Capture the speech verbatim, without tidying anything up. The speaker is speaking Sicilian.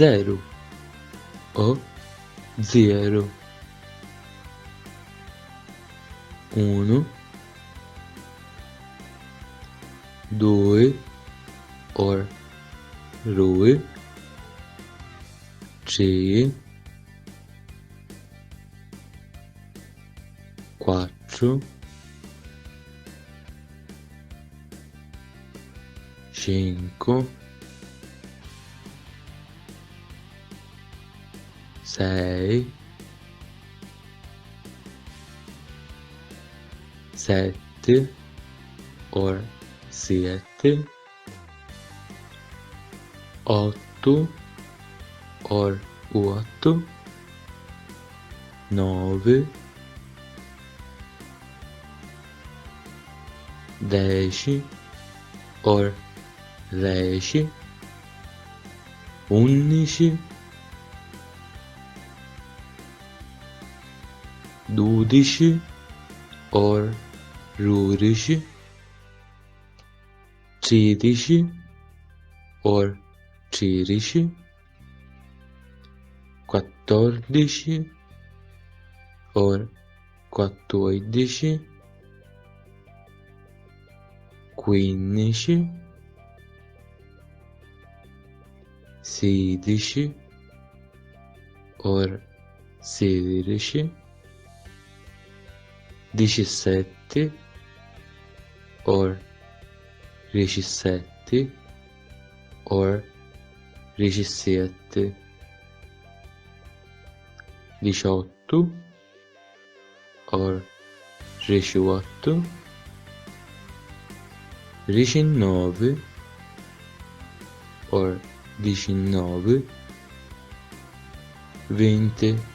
Zeru o zieru. Unu, dui or rui, tri, quattru, cincu, sei, setti or sietti, ottu or uottu, novi, deci or deci, unnici, dudici or dudici, tridici or tridici, quattordici or quattordici, quinnici, sidici or sidici, diciassetti or diciassetti or diciassetti, diciottu or diciottu, dicinnovi or dicinnovi, vinti